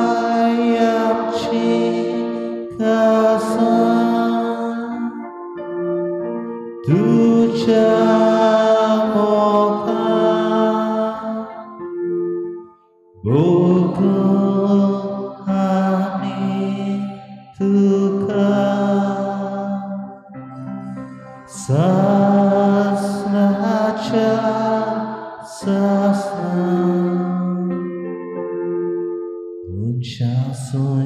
Upayamchi kasa Tuja moka Bogo ami tuka Sasna cha sasna Uncha soy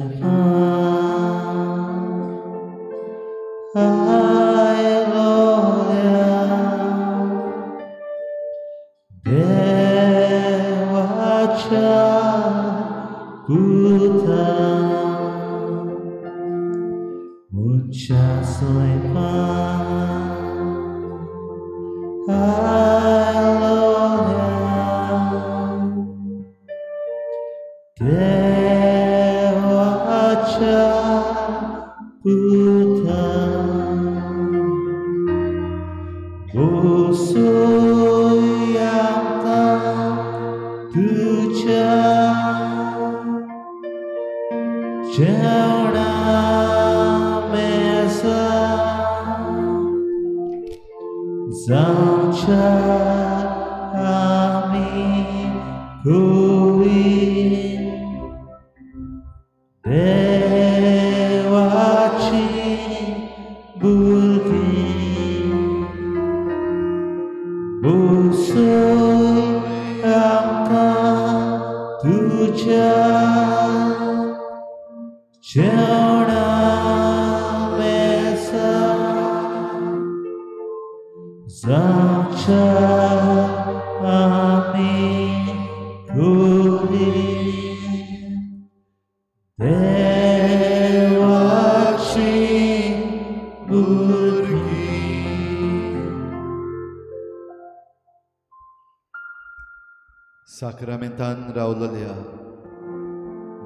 साक्रामेंतान रावलेल्या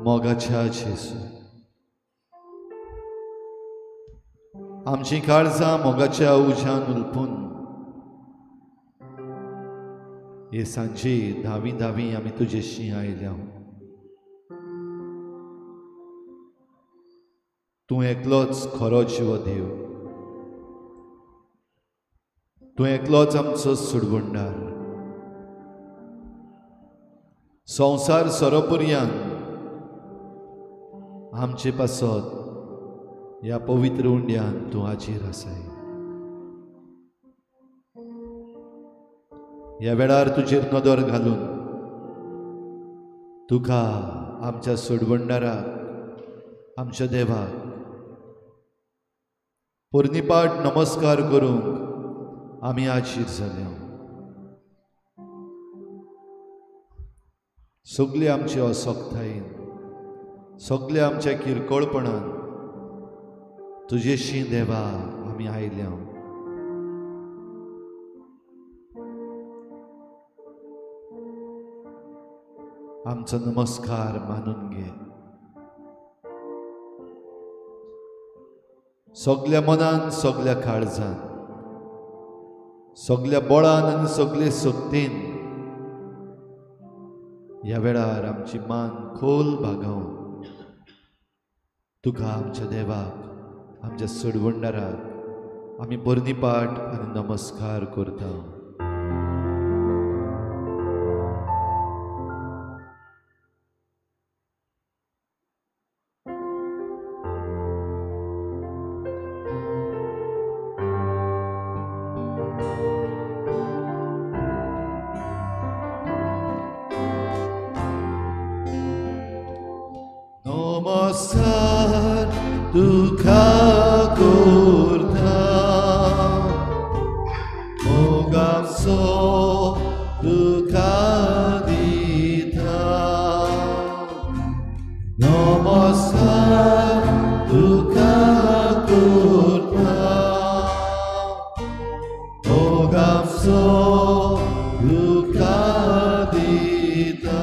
मोगाच्या जेजू, आमची काळजां मोगाच्या उज्यान उलपून हे सांजे धावी धावी आमी तुजेशी आयल्या. तूं एकलोच खरो जिवो देव, तूं एकलोच आमचो सुडबुंडार. संवसार सरोपर्यान आमचे पासत ह्या पवित्र उंड्यान तूं हाजीर आसाय. ह्या वेळार तुजेर नदर घालून तुका आमच्या सोडवणदाराक, आमच्या देवाक पोरणीपाठ नमस्कार करूंक आमी हाजीर जाल्या. सगळे आमचे असक्तायेन, सगळे आमच्या किरकोळपणान तुजेशी देवा आमी आयल्या. आमचो नमस्कार मानून घे. सगल्या मनान, सगल्या काळजान, सगल्या बळान आनी सगले शक्तीन ह्या वेळार आमची मान खोल बागावन तुका आमच्या देवाक, आमच्या सोडवणदाराक आमी पोरणीपाठ आनी नमस्कार करता. नमस्कार तुका करता, मोगाचो तुका दिता. नमस्कार तुका करता, मोगाचो तुका दिता.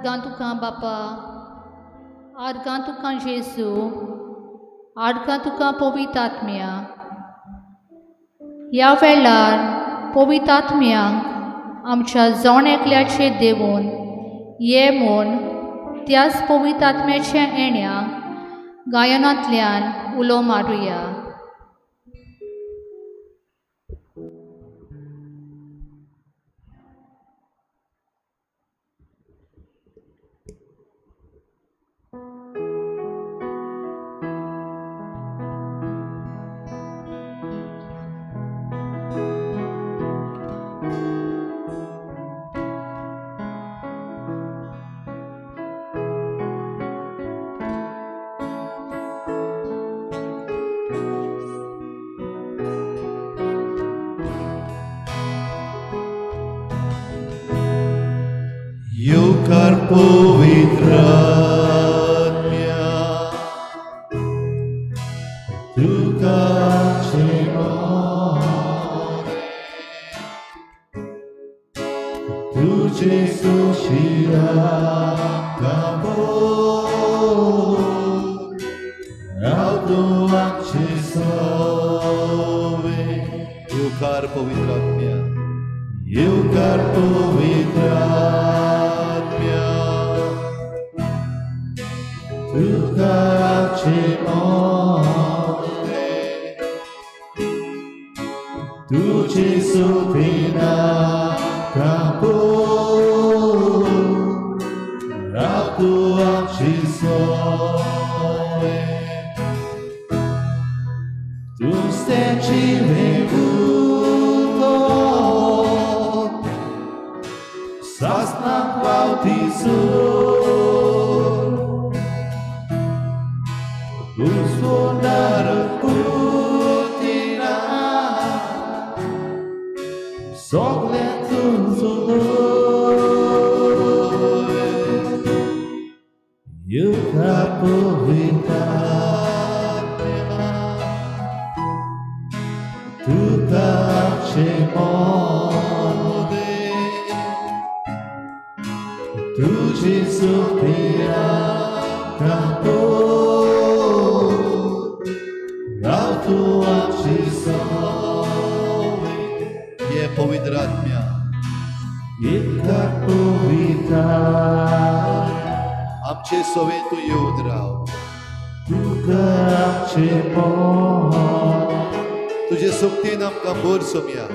आर्गां तुका बापा, आर्गां तुका जेजू, आर्गां तुका पवित्र आत्म्या। ह्या वेळार पवित्र आत्म्यांक आमच्या जण एकल्याचे देवून ये म्हूण त्याच पवित्र आत्म्याच्या येण्याक गायनांतल्यान उलो मारुया। Yukar पवित्र आत्म्या तुका मोरे तुझे सुशिरा युकार पवित्र आत्म्या, युकार पवित्र आत्म्या तुका मोरे तुझे सुखिना राव तू आमची सोय tu senti venuto sasna qualtiso tu suonar putina sogle tu you capovita tuta mode tu Gesù pia capo tu amci soe ये पवित्र आत्म्या इतका पवित्र आमचे सोवे तू येऊन राव तुका आमचे मोह तुझे सुक्तीन आमकां भर सोमया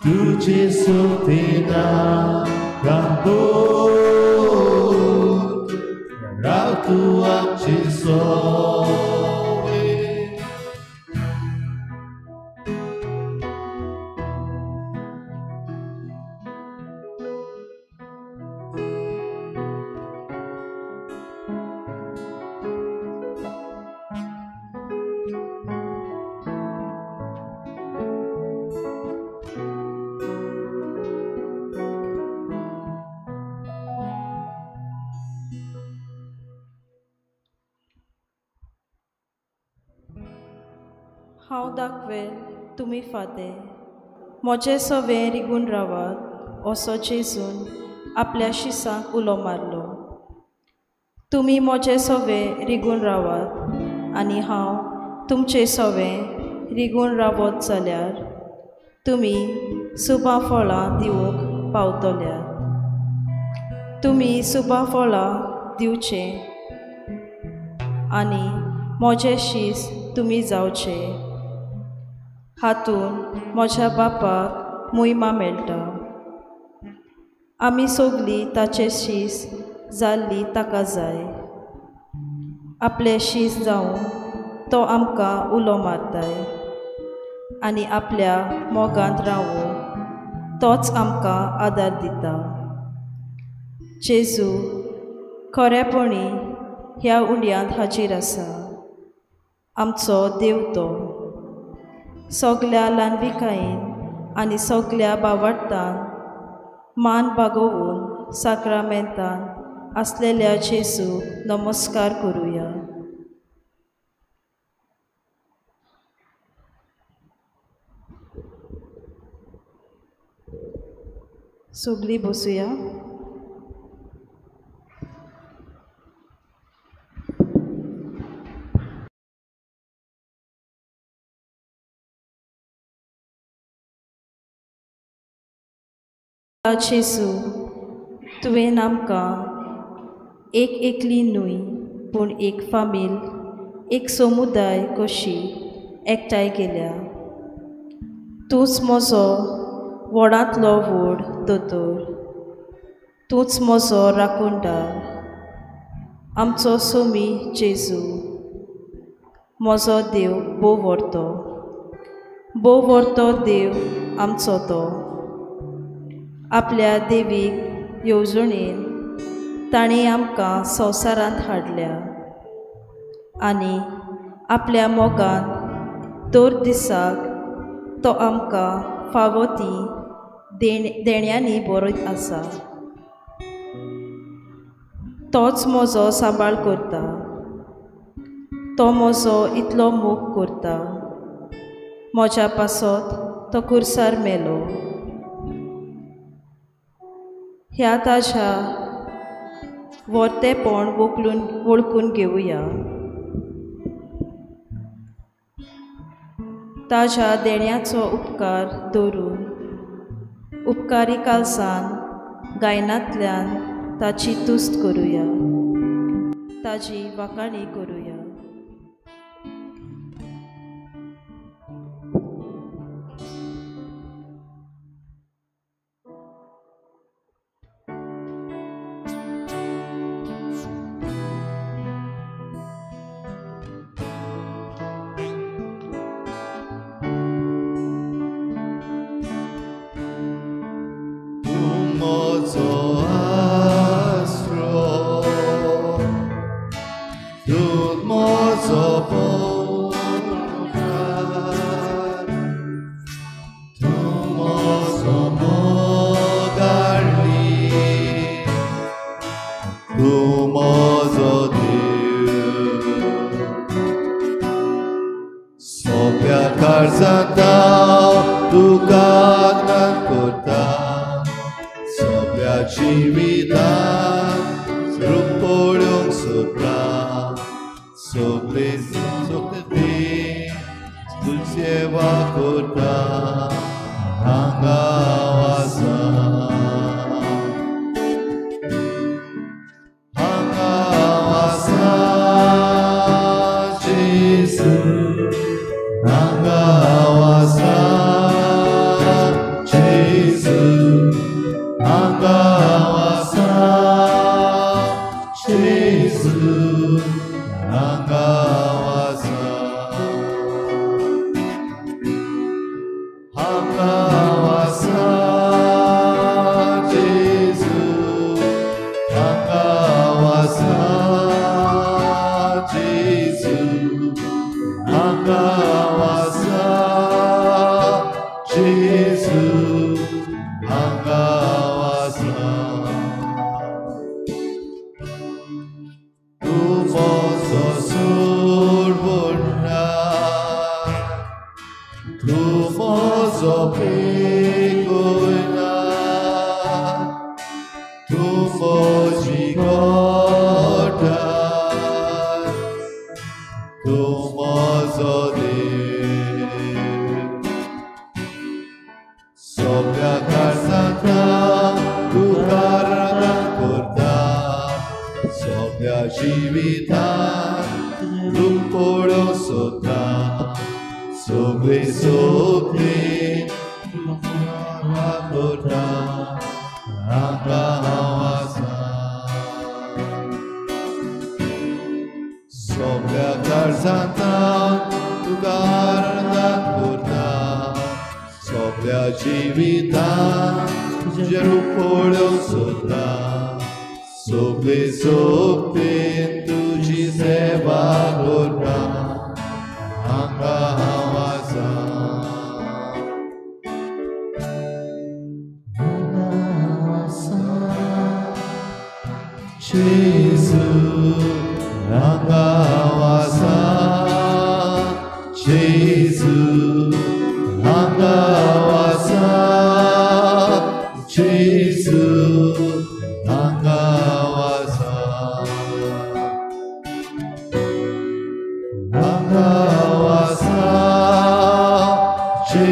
तुझे सुक्तीन आमकां भर राव तूं आमचे सोवे। हांव दाखवेल तुमी फादे म्हजे सवें रिगून रावात असो जेजून आपल्या शिसांक उलो मारलो। तुमी म्हजे सवें रिगून रावात आनी हांव तुमचे सवें रिगून रावत जाल्यार तुमी सुबा फळां दिवंक पावतल्यात। तुमी सुबा फळां दिवचें आनी म्हजे शीस तुमी जावचे हातून म्हज्या बापाक मोहिमा मेळटा। आमी सगळीं ताचे शीस जाल्ली ताका जाय। आपले शीस जावन तो आमकां उलो मारताय आनी आपल्या मोगांत रावूं तोच आमकां आदार दिता। जेजू खरेपणी ह्या उंड्यांत हाजीर आसा, आमचो देव तो। सगल्या ल्हानविकायेन आनी सगल्या बावडतान मान बागोवन साक्रामेंतान आसलेल्या जेजूक नमस्कार करुया। सगळीं बसुया। जेजू, तुवें आमकां एक एकली न्हय पूण एक फामील, एक समुदाय कशी एकठांय केल्या. तूंच म्हजो व्हडांतलो व्हड दोतोर, तूंच म्हजो राखणदार, आमचो सोमी जेजू, म्हजो देव भोव व्हरतो, भोव व्हरतो देव आमचो तो. आपल्या देवीक येवजणेन ताणें आमकां संवसारांत हाडल्या आनी आपल्या मोगान दर दिसाक तो आमकां फावो ती देण्यांनी बरयत आसा. तोच म्हजो सांबाळ करता, तो म्हजो इतलो मोग करता, म्हज्या पासत तो कुर्सार मेलो. ह्या ताज्या व्हरतेपण वळखून घेवया. ताज्या देण्याचो उपकार धरून उपकारी कालसान गायनांतल्यान ताची तुस्त करुया, ताजी वाखाणी करुया.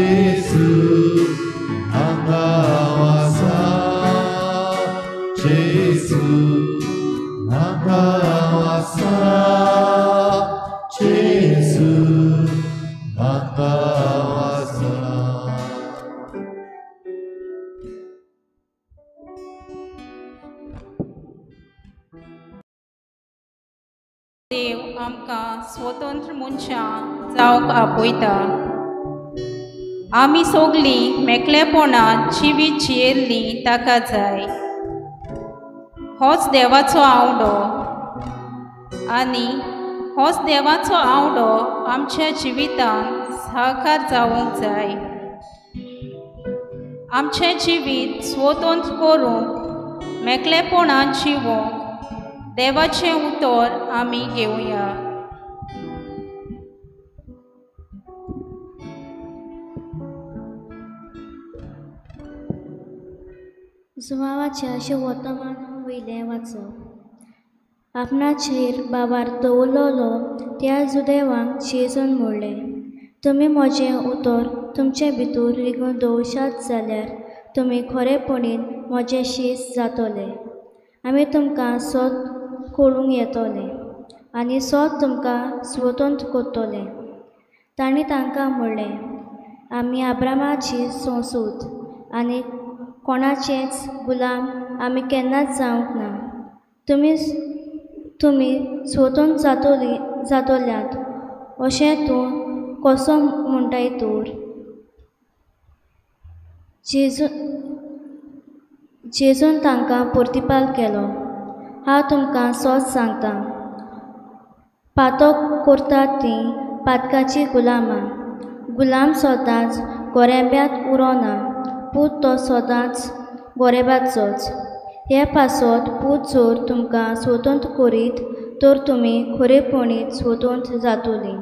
Jesus, hanga wasa. हांगा आसा जेजू हांगा आसा. देव आमकां स्वतंत्र मनशां जावंक आपयता. आमी सगळीं मेकळेपणान जिवीत जियेल्लीं ताका जाय. होच देवाचो आवडो आनी होच देवाचो आवडो आमच्या जिवितांत साकार जावंक जाय. आमचें जिवीत स्वतंत्र करूंक मेकळेपणान जिवोंक देवाचें उतर आमी घेवया. जुवावाच्या शिवोत्तमान वयलें वाचप. आपणाचेर बाबार दवरलेलो त्या जुदेवांक जेजून म्हणलें, तुमी म्हजें उतर तुमचे भितर रिगून दवरशात जाल्यार तुमी खरेपणीन म्हजें शीस जातले. आमी तुमकां सत कळूंक येतलें आनी सत तुमकां स्वतंत्र करतलें. तांणी तांकां म्हणलें, आमी आब्रामाची संसूद आनी कोणाचेच गुलाम आमी केन्नाच जावंक ना. तुमी स्वतंत्र जातल्यात अशें तूं कसो म्हणटाय तर? जेजून तांकां प्रतिपाल केलो, हांव तुमकां सत सांगता, पातक करतात तीं पातकाचीं गुलामां. गुलाम सदांच गोरेब्यांत उरोना, पूत तो सदांच गोरेबाचोच. हे पासत पूत जर तुमकां स्वतंत्र करीत तर तुमी खरेपणीत स्वतंत्र जातलीं.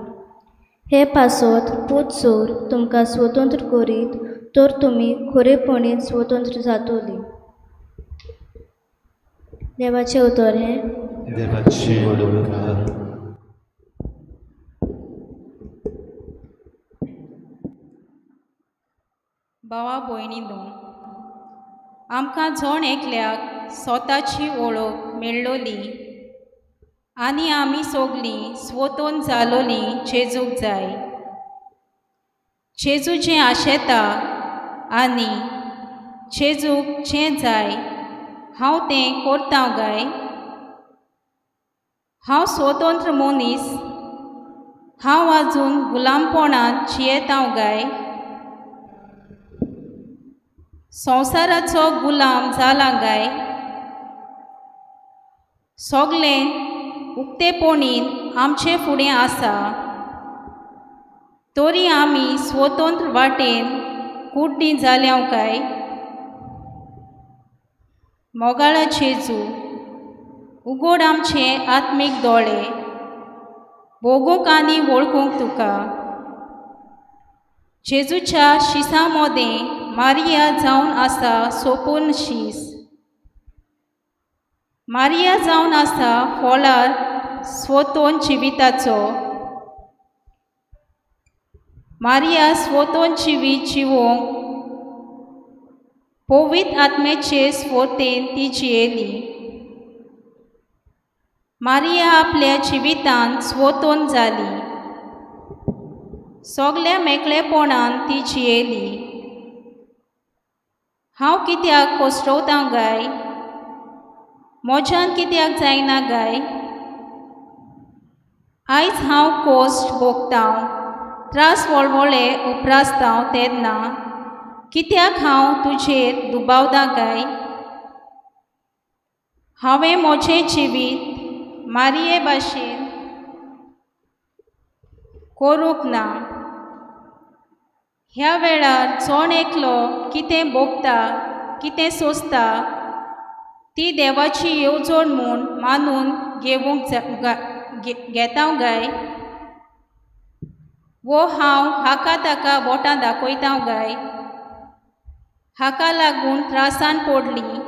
हे पासत पूत जर तुमकां स्वतंत्र करीत तर तुमी खरेपणीत स्वतंत्र जातलीं. देवाचें उतर हें. देवाचें उपकार. भावा भयणींनो, आमकां जण एकल्याक स्वताची वळख मेळ्ळोली आनी आमी सगळीं स्वतंत्र जालोलीं जेजूक जाय. जेजू जें आशेता आनी जेजूक जें जाय हांव तें करता गाय. हांव स्वतंत्र मनीस, हांव आजून गुलामपणांत जियेता गाय. संवसाराचो गुलाम जाला गाय. सगळें उक्तेपणीन आमचे फुडें आसा, तरी आमी स्वतंत्र वाटेन कुड्डी जाल्या काय? मोगाळा जेजू, उगड आमचे आत्मीक दोळे, भोगूंक आनी वळखूंक तुका. जेजूच्या शिसां मदें मारिया जावन आसा सोपून शीस. मारिया जावन आसा फोलार स्वतंत्र जिविताचो. मारिया स्वतंत्र जिवीत जिवोंक पवित्र आत्म्याचे स्फूर्तेन ती जियेली. मारिया आपल्या जिवितांत स्वतंत्र जाली. सगल्या मेकळेपणान ती जियेली. हांव कित्याक कोसळवतां गाय? म्हज्यान कित्याक जायना गाय? आयज हांव कोश्ट भोगतां, त्रास वळवळे उप्रासतां तेन्ना कित्याक हांव तुजेर दुबावतां गाय? हांवें म्हजें जिवीत मारिये भाशेन करूंक ना. ह्या वेळार जण एकलो कितें भोगता, कितें सोंसता ती देवाची येवजण म्हूण मानून घेवंक घेता गाय? वो हांव हाका ताका बोटां दाखयता गाय? हाका लागून त्रासान पडली,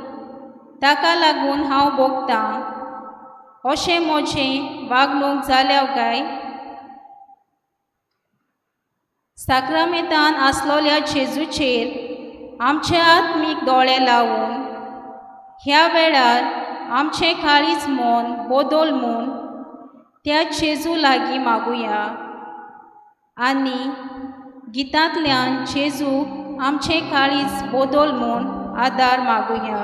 ताका लागून हांव भोगतां अशें म्हजें वागणूक जाल्या गाय? साक्रामेंतान आसलोल्या जेजूचेर आमचे आत्मीक दोळे लावन ह्या वेळार आमचें काळीज मन बदल म्हूण त्या जेजू लागीं मागुया आनी गितांतल्यान जेजूक आमचें काळीज बदल म्हूण आदार मागुया.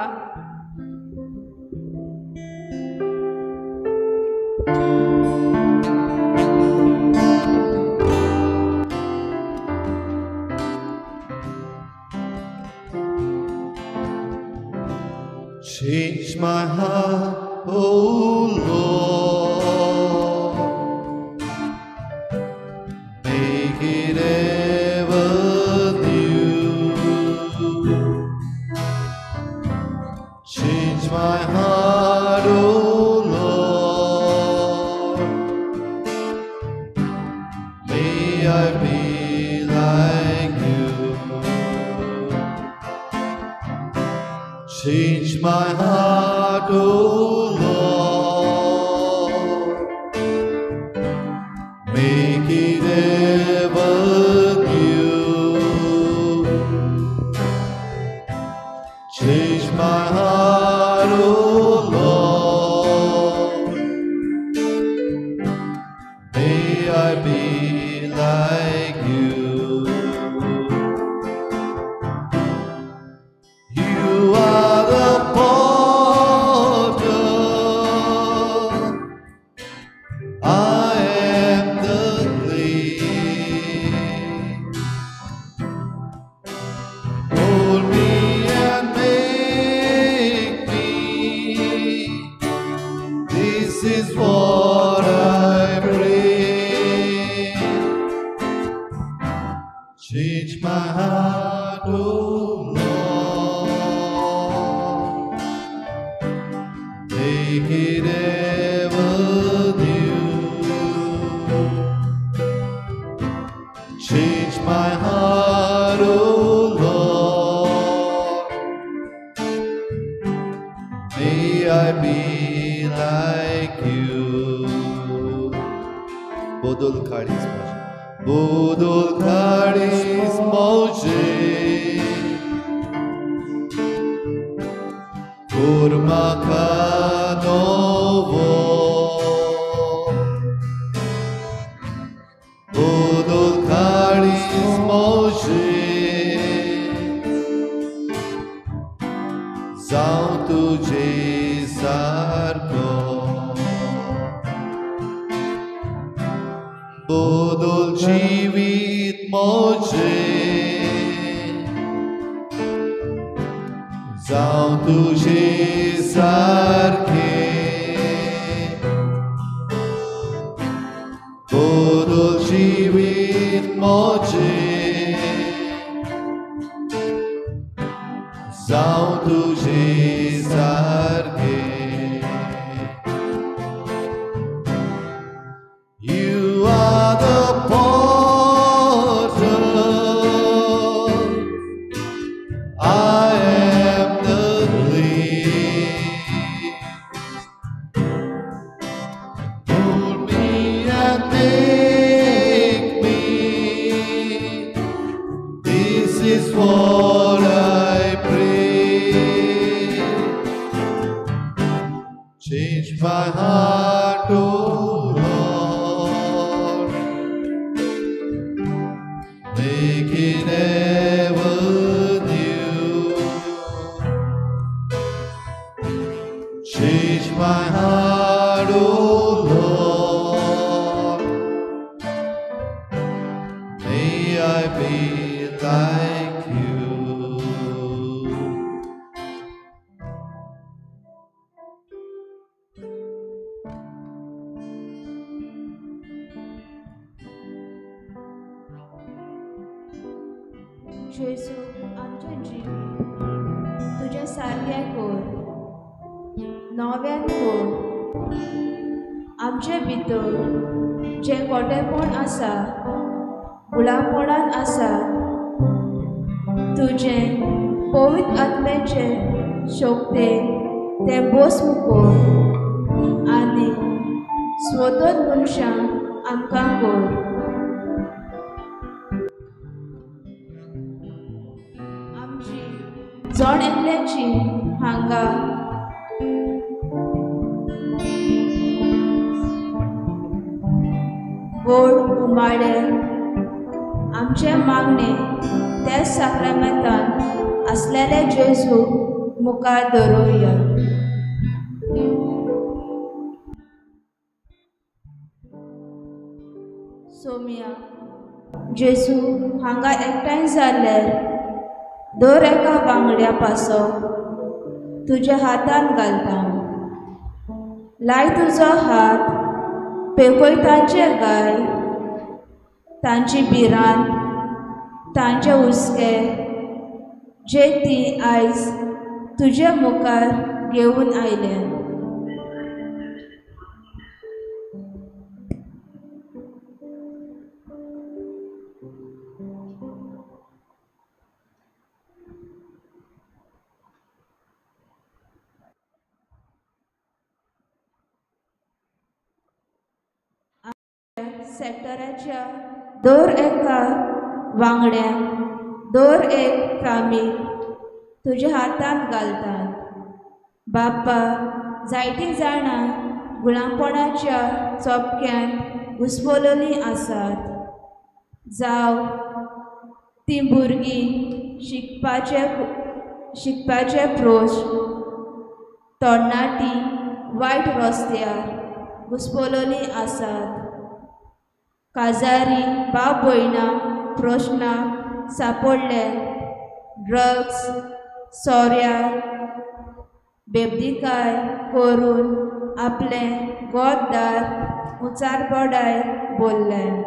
Change my heart, O Lord, make it ever new. Change my heart, O Lord, may I be like you. Change my heart, O Lord, make it ever new. Change my heart, O Lord, may I be like you. You are the potter, I am the clay. Mold me and make me. This is what I pray. Change my heart, O Lord, make it ever new. Change my heart, O Lord, may I be like you. Bodol kalis moje, bodol kalis moje, kurma kanovo. Bodol kalis moje, zaun tuje sarko. Bodol jivit moje, zaun tuje sarke. Bodol jivit moje, zaun tuje sarke. You are the potter, I am the clay. Mold me and make me. This is what I pray. Change my heart, O Lord, make it ever new. Change my heart, O Lord, may I be like you. जेजू आमचें जिवीत तुज्या सारकें कर, नव्यान कर. आमचे भितर जें गोटेपण आसा, गुलामपणान आसा, तुजें पवित्र आत्म्याचे शक्तेन तें भस्म कर आनी स्वतंत्र मनशां आमकां कर. आमची जण एकल्याची हांगा गोड उमाळे आमचे मागणे त्या साक्रामेंतान आसलेले जेजू मुखार दवरुया. सोम्या जेजू हांगा एकठांय जाल्ले दर एका वांगड्या पासो तुज्या हातान घालता. लाय तुजो हात पेखय तांचे गाय, तांची भिरांत, तांचे हुस्के जे ती आयज तुजे मुखार घेवन आयले. सेक्टराच्या दर एका वांगड्यांक दर एक फामीक तुज्या हातांत घालतात. बाप्पा, जायतीं जाणां गुलामपणाच्या चोपक्यांत घुस्पलोलीं आसात. जावं तीं भुरगीं शिकपाचे प्रश्न, तरणाटीं वायट रस्त्यार घुस्पलोलीं आसात. काजारी भाव भयणां प्रश्नाक सांपडले, ड्रग्स, सोऱ्या, बेबदीकाय करून आपलें गोतदार उचारबडाय बोल्लें.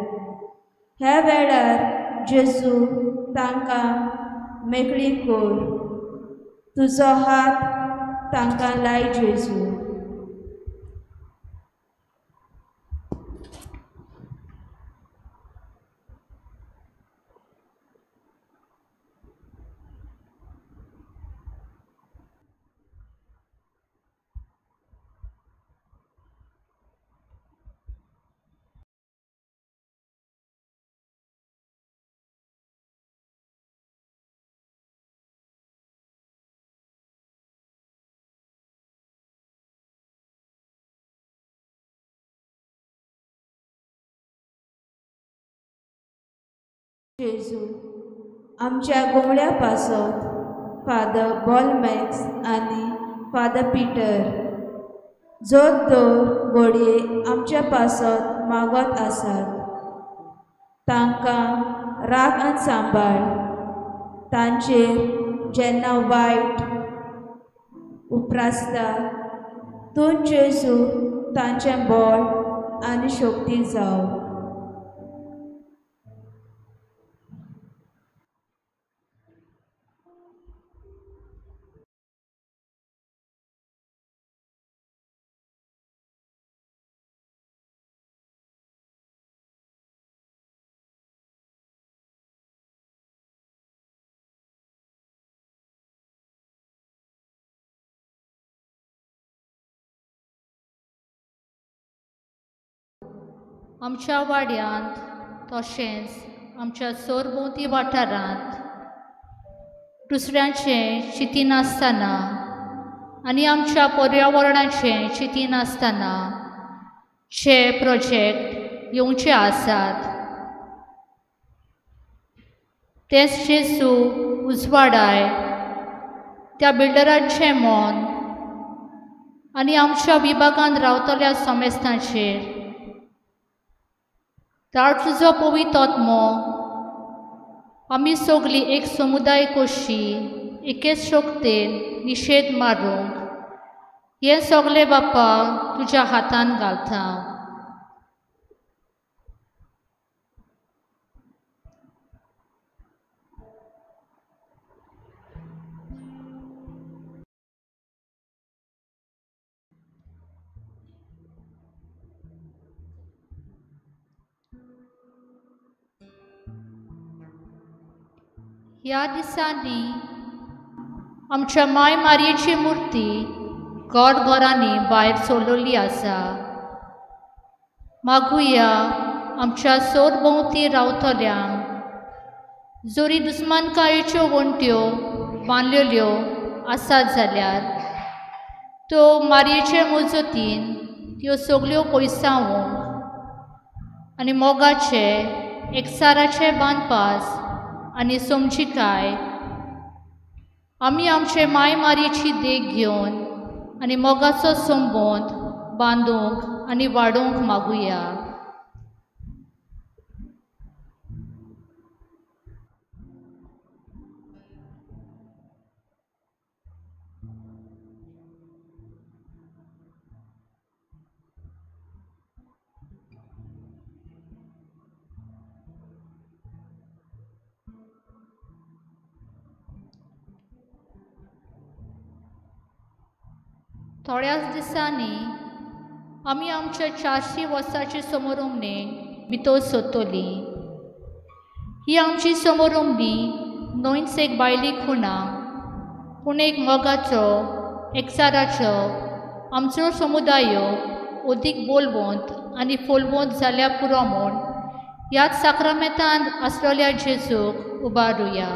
ह्या वेळार जेजू तांकां मेकळी कर, तुजो हात तांकां लाय जेजू. जेजू आमच्या गोमड्या पासत फादर बॉलमॅक्स आनी फादर पिटर जो दर घडये आमच्या पासत मागत आसात, तांकां राख आनी सांबाळ. तांचेर जेन्ना वायट उप्रासता तूं जेजू तांचें बळ आनी शक्ती जावं. आमच्या वाड्यांत तशेंच आमच्या सरभोंवती वाठारांत दुसऱ्यांचें चिंतिनासतना आनी आमच्या पर्यावरणाचें चिंतिनासतना जे प्रोजेक्ट येवचे आसात तेच जेजू उजवाडाय त्या बिल्डराचें मन आनी आमच्या विभागांत रावतल्या समेस्तांचेर धाड तुजो पवित्र आत्मो. आमी सगळीं एक समुदाय कशी एकेच शक्तेन निशेध मारूंक हें सगळें बाप्पा तुज्या हातान घालता. ह्या दिसांनी आमच्या माय मारयेची मुर्ती गॉड घरांनी भायर सोडलेली आसा. मागुया आमच्या सरभोंवती रावतल्यांक जरी दुस्मानकायेच्यो वण्ट्यो बांदलेल्यो आसात जाल्यार त्यो मारयेचे मजतीन त्यो सगळ्यो पयसावंक आनी मोगाचे एकसाराचे बांदपास आनी समजिकाय आमी आमचे माय मारयेची देख घेवन आनी मोगाचो संबंद बांदूंक आनी वाडोवंक मागुया. थोड्याच दिसांनी आमी आमच्या 400 वर्सांची समोरुमणे भितर सोदतली. ही आमची समोरुमणी न्हयच एक बायली खुणा पूण एक मोगाचो एकचाराचो आमचो समुदाय अदीक बोलवंत आनी फुलवंत जाल्यार पुरो म्हूण ह्याच साक्रामेंतान आसलेल्या जेजूक उबारुया.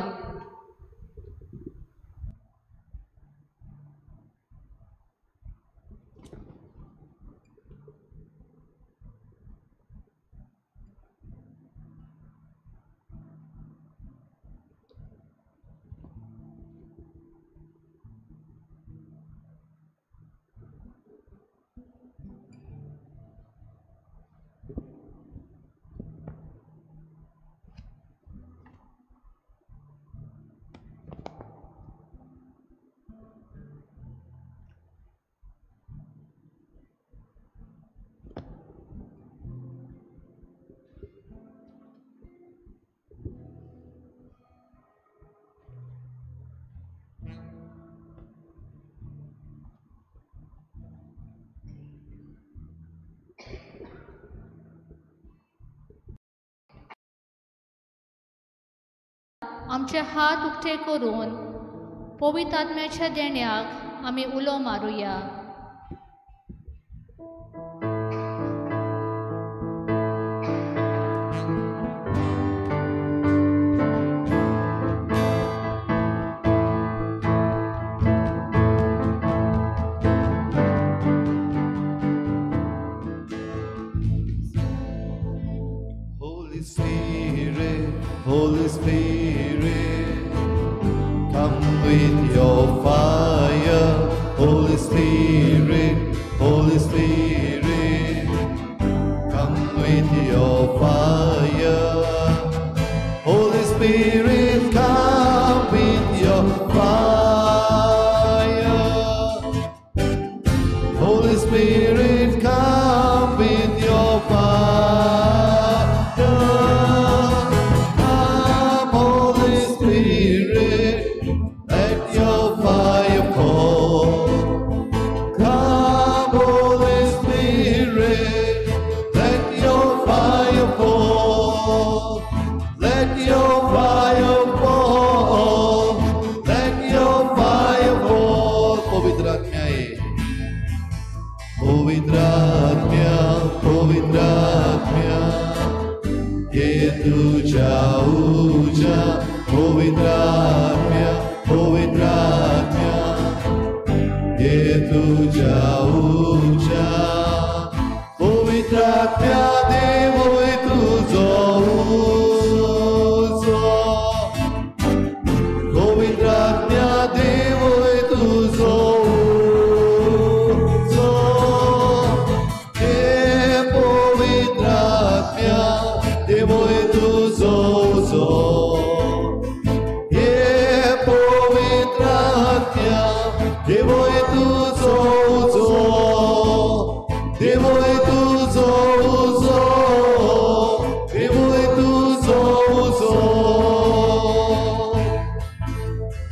आमचे हात उक्ते करून पवित्र आत्म्याच्या देण्याक आमी उलो मारुया. Holy Spirit, Holy Spirit, come with your fire. Holy Spirit, Holy Spirit, come with your fire. Holy Spirit, come with your fire. Holy Spirit, come with your fire.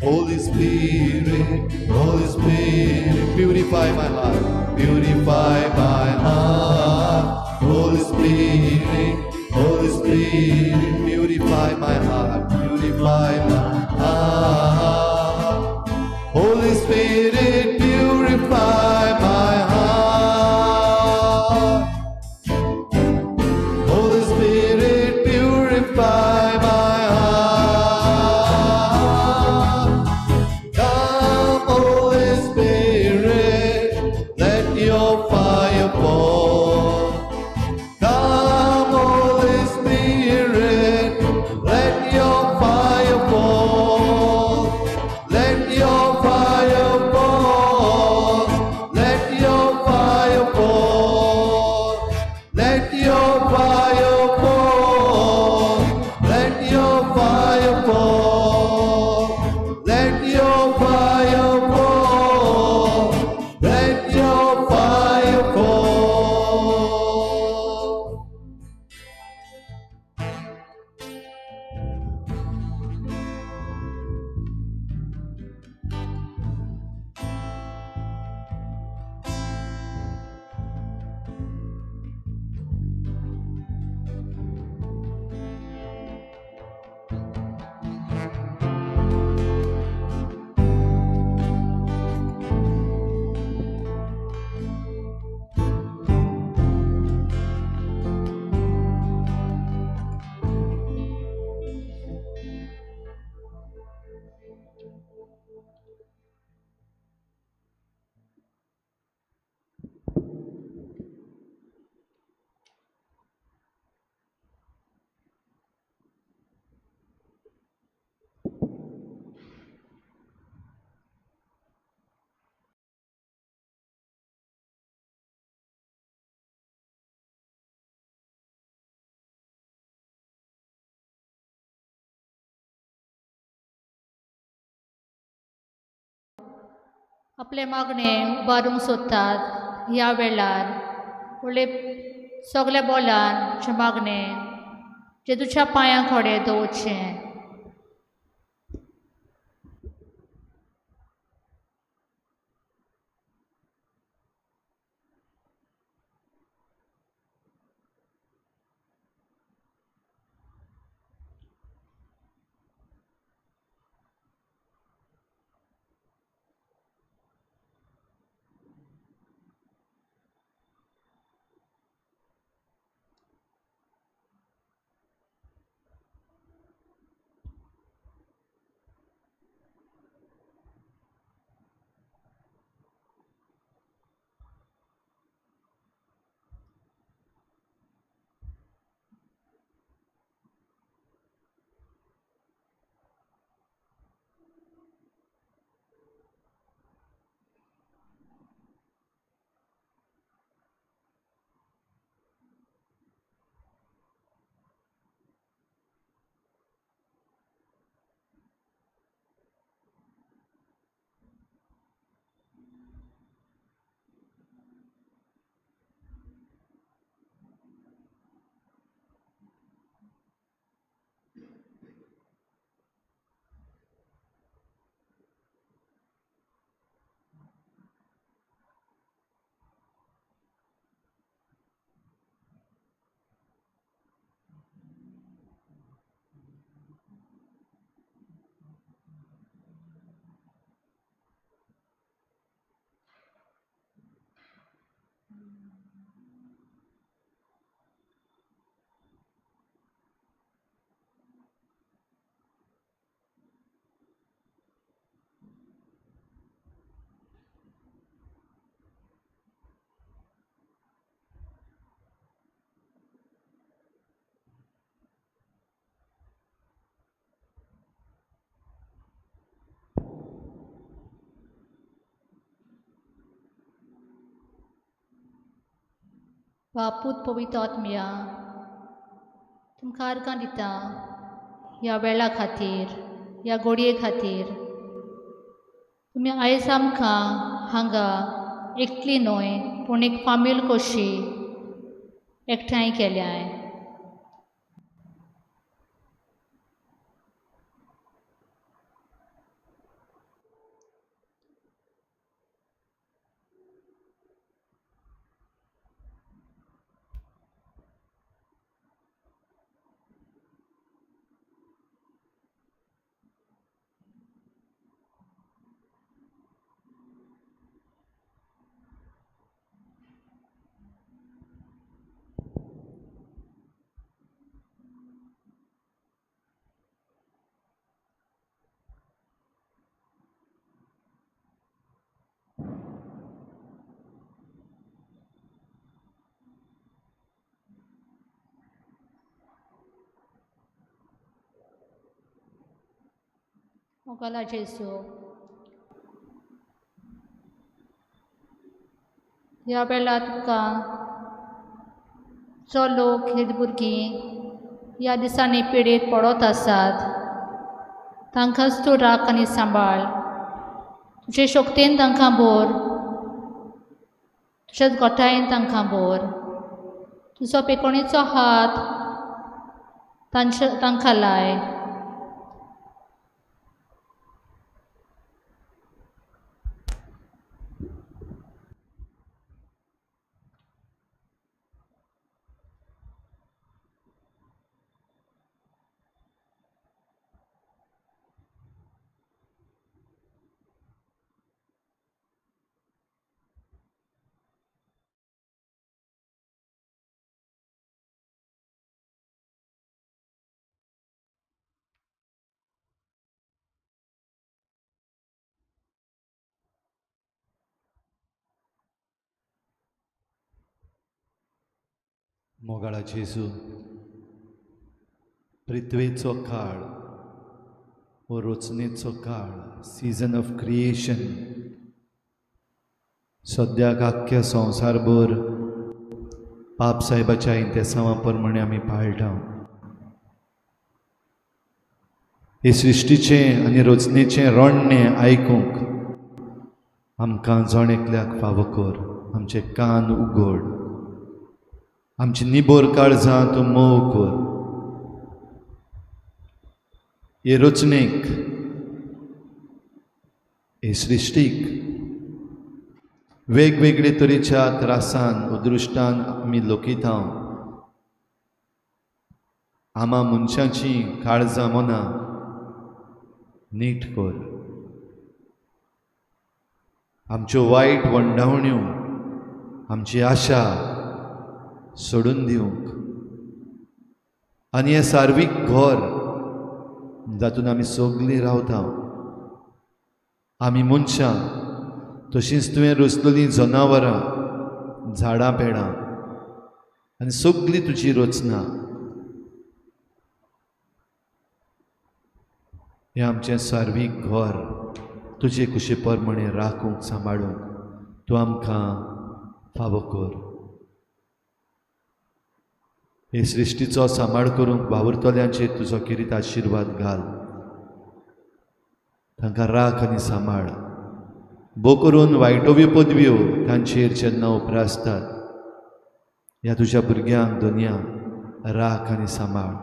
Holy Spirit, Holy Spirit, purify my heart, purify my heart. Holy Spirit, Holy Spirit, purify my heart, purify my heart. Holy Spirit, purify my heart. Holy Spirit, purify my heart. Come, Holy Spirit, let your fire fall. Come, Holy आपले मागणे उबारूंक सोदतात ह्या वेळार व्हडले सगल्या बोलान तुजें मागणें जेजूच्या पांयां कडेन दवरचें. बापूत पवित्र आत्म्या तुमकां अर्गां दिता ह्या वेळा खातीर, ह्या गोडये खातीर. तुमी आयज आमकां हांगा एकली न्हय पूण एक फामील कशी एकठांय केल्याय. मोगाला जेजू, ह्या वेळार तुका जो लोक हे भुरगीं ह्या दिसांनी पिडेत पडत आसात तांकांच तूं राख आनी सांबाळ. तुजे शक्तेन तांकां भर, तुजेच गोठायेन तांकां भर. तुजो पेकोणीचो हात तांकां लाय. मोगाळा जेजू, पृथ्वेचो काळ वो रचनेचो काळ, सीजन ऑफ क्रिएशन, सद्याक आख्ख्या संवसारभर पाप साहेबाच्या इंतेसांवा प्रमाणे आमी पाळटा. हे सृश्टीचें आनी रचनेचें रडणें आयकूंक आमकां जण एकल्याक फावो कर, आमचे कान उगड, आमची निबोर काळजां तूं मोव कर. हे रचणेक, हे सृश्टीक वेगवेगळे तरेच्या त्रासान अदृश्टान आमी लोकिता. आमा मनशाची काळजां मनां नीट कर. आमच्यो वायट वंडावण्यो, आमची आशा सोडून दिवंक आनी हें सार्वीक घर जातून आमी सगळीं रावता, आमी मनशां तशींच तुवें रचलेलीं जनावरां, झाडां पेडां आनी सगळी तुजी रचना, हें आमचें सार्वीक घर तुजे कुशे प्रमाणे राखूंक सांबाळूंक तूं आमकां फावो कर. हे सृश्टीचो सांबाळ करूंक वावुरतल्यांचेर तुजो किरीत आशिर्वाद घाल, तांकां राख आनी सांबाळ. भो करून वायटोव्यो पदव्यो तांचेर जेन्ना उप्रासतात, ह्या तुज्या भुरग्यांक दोनया राख आनी सांबाळ.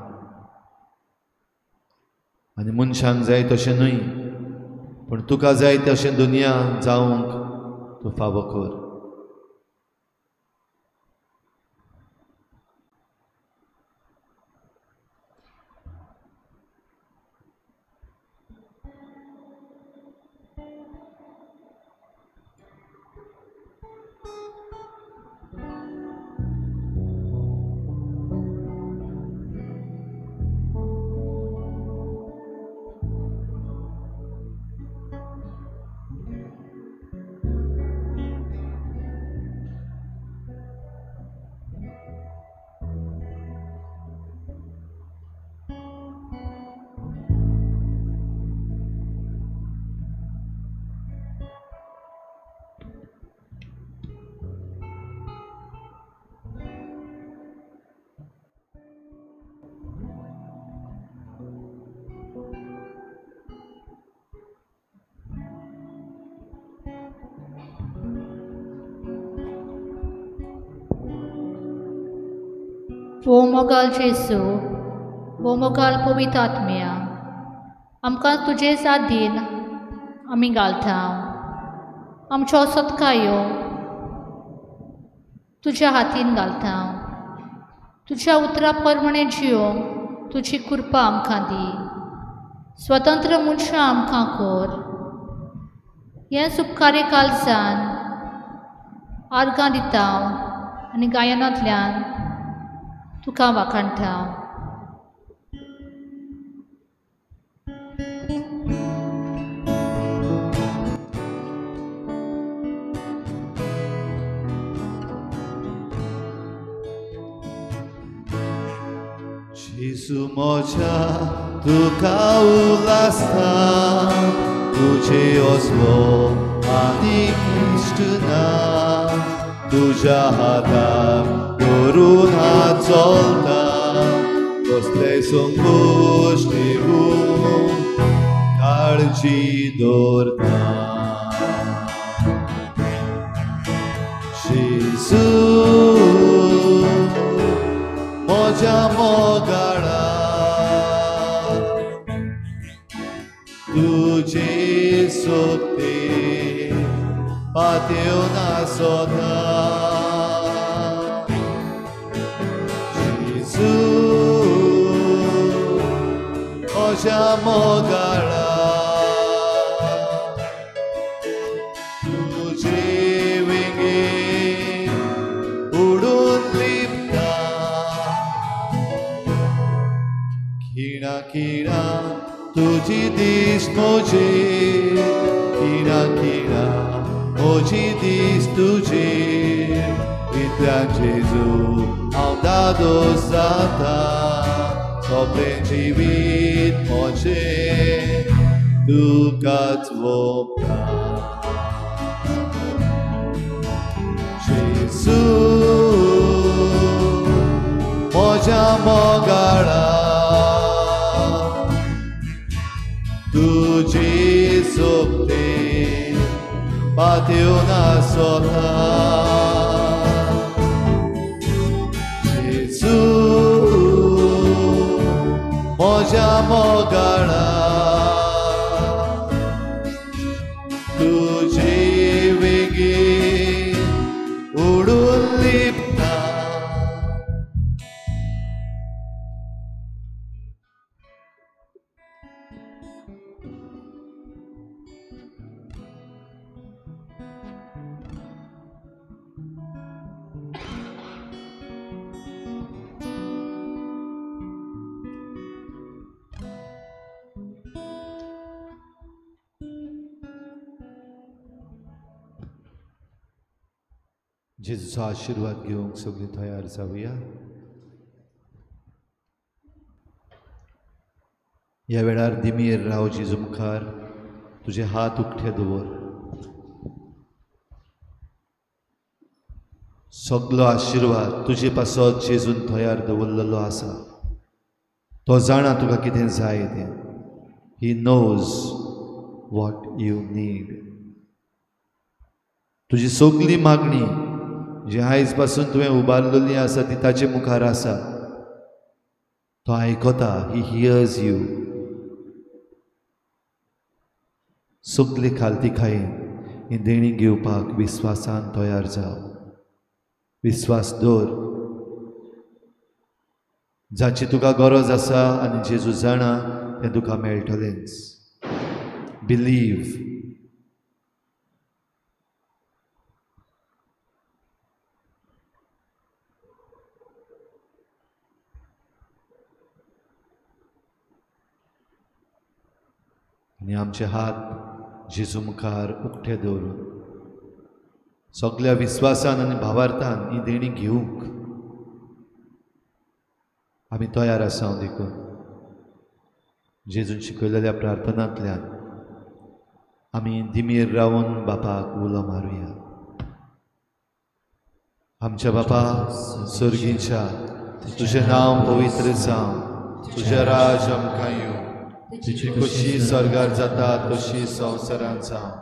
आनी मनशांक जाय तशें न्हय पूण तुका जाय तशें दुनिया जावंक तूं फावो कर. वो मोगाल जेसू, वो मोगाल पवित्र आत्म्या, आमकां तुजे सादीन आमी घालता. आमच्यो सत्कायो तुज्या हातीन घालता. तुज्या उतरा प्रमाणे जियोंक तुजी कृपा आमकां दी. स्वतंत्र मनशां आमकां कर. हें सुपकारी काळजान आर्गां दिता आनी गायनांतल्यान तुका वाखाणटा. जेजू म्हज्या तुका उल्हासता, तुजे असलो आनीक इश्ट ना, तुज्या हाताक धरून हात चलता, कसले संकश्ट येवूं काळजी दवरता. जेजू म्हज्या मोगाळा, तुजे सोबते पातेवन आसता. जेजू म्हज्या मोगाळा, तुजे वेंगेन उडून लिपता, खिणा खिणा तुजी दीस म्हजे, खिणा खिणा म्हजी दीस तुजे, इतल्यान जेजू हांव दादोस जाता, सगळें जिवीत म्हजें तुकाच ओंपता. जेजू म्हज्या मोगाळा, तुजी सोबते Bateu na sola. जेजू म्हज्या मोगाळा तुजे वेगे उडून लिपता. जेजूचो आशिर्वाद घेवंक सगळीं तयार जावया. ह्या वेळार दिमीर राव जेजू मुखार, तुजे हात उकते दवर. सगलो आशिर्वाद तुजे पासत जेजून तयार दवरलेलो आसा. तो जाणा तुका कितें जाय तें. He knows what you need. तुजी सगली मागणी जी आयज पासून तुवें उबारलेली आसा ती ताचे मुखार आसा. तो आयकता. He hears you. सगली खालती खायन ही देणी घेवपाक विस्वासान तयार जाव. विस्वास दवर. जाची तुका गरज आसा आनी जेजू जाणा तें तुका मेळटलेंच. बिलीव. आनी आमचे हात जेजू मुखार उकते दवरून सगल्या विस्वासान आनी भावार्थान ही देणी घेवंक आमी तयार आसा. देखून जेजून शिकयलेल्या प्रार्थनांतल्यान आमी दिमीर रावन बापाक उलो मारुया. आमच्या बापा सर्गीच्या, तुजें नांव पवित्र जावं, तुजें राज आमकां येवं, तुजी खोशी स्वर्गार जाता तशी संवसारांत जावं.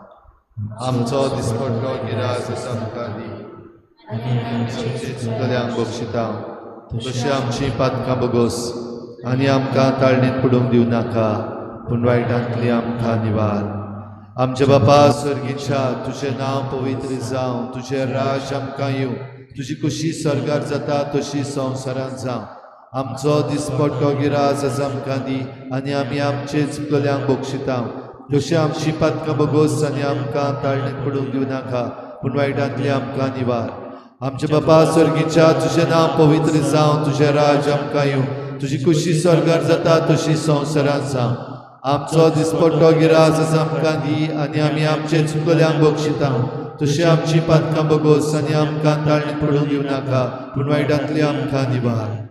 आमचो दिसपट्टो गिरास आमकां दी, चुकल्यांक बक्षिता तशी आमची पातकां बगोस आनी आमकां ताळणेंत पडूंक दिवं नाका, पूण वायटांतली आमकां निवार. आमच्या बापा सर्गीच्या, तुजें नांव पवित्र जावं, तुजें राज आमकां येवं, तुजी खोशी स्वर्गार जाता तशी संवसारांत जावं. आमचो दिसपट्टो गिरास आमकां दी आनी आमी आमचे चुकल्यांक बक्षिता तशी आमची पातकां बगोस आनी आमकां ताळणेंत पडूंक दिवं नाका, पूण वायटांतली आमकां निवार. आमच्या बापा सर्गीच्या, तुजें नांव पवित्र जावं, तुजें राज आमकां येवं, तुजी खोशी स्वर्गार जाता तशी संवसारांत जावं. आमचो दिसपट्टो गिरास आमकां दी आनी आमी आमचे चुकल्यांक बक्षिता तशी आमची पातकां बगोस आनी आमकां ताळणेंत पडूंक दिवं नाका, पूण वायटांतली आमकां निवार.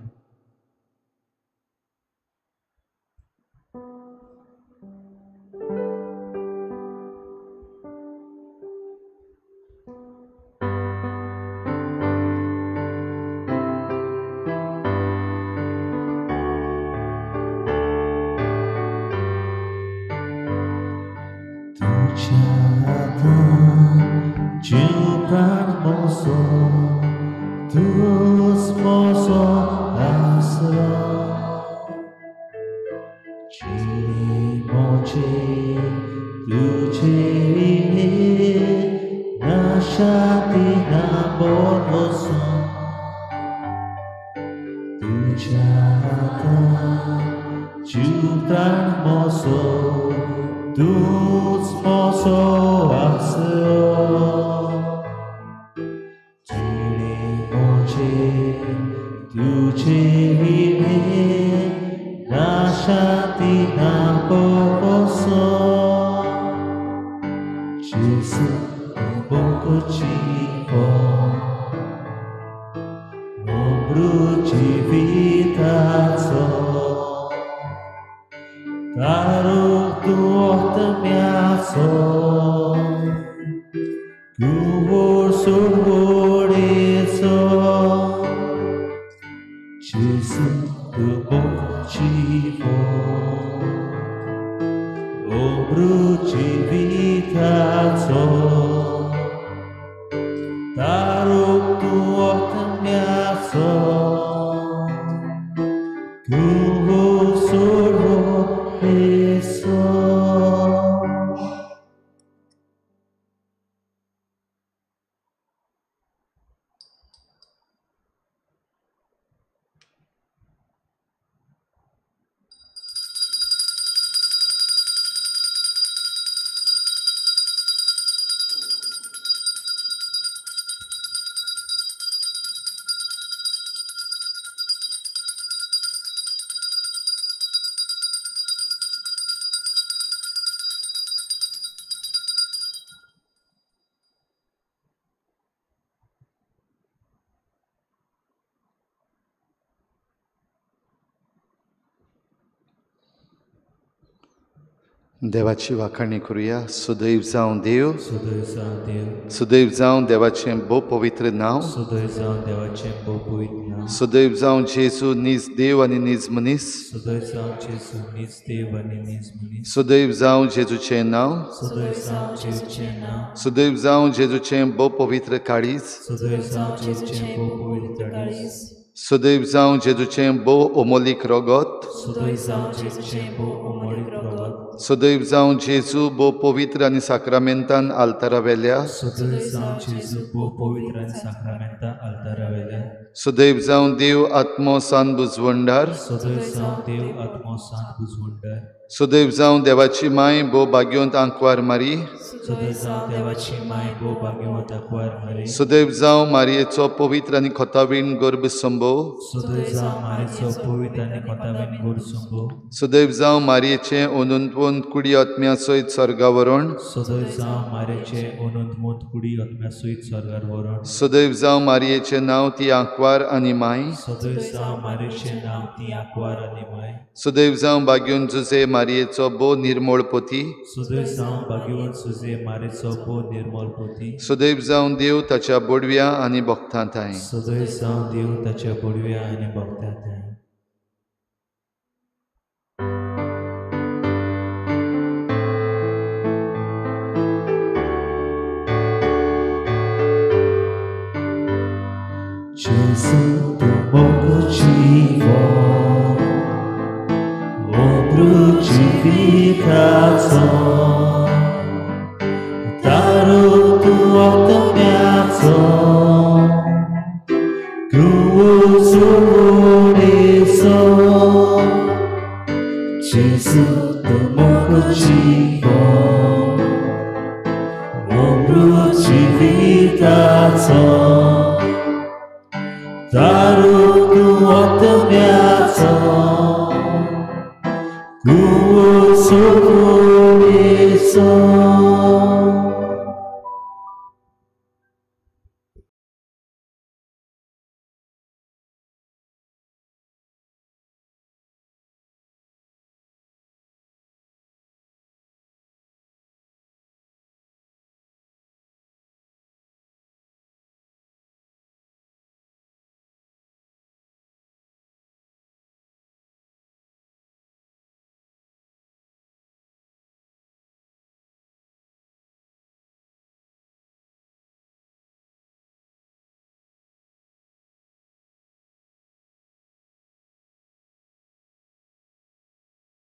Ombro de vida só. देवाची वाखाणी करुया. सुदैव जावं देव, सुदैव जावं देव, सुदैव जावं देवाचें भोव पवित्र नांव, सुदैव जावं देवाचें भोव पवित्र नांव, सुदैव जावं जेजू नीज देव आनी नीज मनीस, सुदैव जावं जेजू नीज देव आनी नीज मनीस, सुदैव जावं जेजूचें नांव, सुदैव जावं जेजूचें नांव, सुदैव जावं जेजूचें भोव पवित्र काळीज, सुदैव जावं जेजूचें भोव पवित्र काळीज, सुदैव जावं जेजूचें भोव अमोलीक रगत, सुदैव जावं जेजूचें भोव अमोलीक रगत, सुदैव जावं जेजू भोव पवित्र आनी साक्रामेंतान आल्तारा वेल्या, सुदैव जावं जेजू भोव पवित्र आनी साक्रामेंतान आल्तारा वेल्या, सुदैव जावं देव आत्मो सान बुजवंडार, सुदैव जावं देव आत्मो सान बुजवंडार, सुदैव जावं देवाची माय भोव भाग्यवंत आंकवार मारी, सुदैव जावं देवाची माय भोव भाग्यवंत आंकवार मारी, सुदैव जावं मारयेचो पवित्र आनी खोतावीण गर्भ संभव, सुदैव जावं मारयेचो पवित्र आनी खोतावीण गर्भ संभव, सुदैव जावं मारयेचें अनंतवंत कुडी आत्म्या सयत स्वर्गा व्हरण, सुदैव जावं मारयेचें अनंतवंत कुडी आत्म्या सयत स्वर्गार व्हरण, सुदैव जावं मारयेचें नांव ती आंकवार आनी माय, सुदैव जावं मारयेचें नांव ती आंकवार आनी माय, सुदैव जावं भाग्यवंत जुझे मारयेचो भोव निर्मळ पोती, सुदैव जावं भाग्यवंत जुझे मारयेचो भोव निर्मळ पोती, सुदैव जावं देव ताच्या बोडव्या आनी भक्तां थांय, सुदैव जावं देव ताच्या बोडव्या आनी भक्तां थांय. Gesù tu motivo o crucificato daru tu otmiato crucificato Gesù tu motivo o crucificato daru tu otmiato crucificato.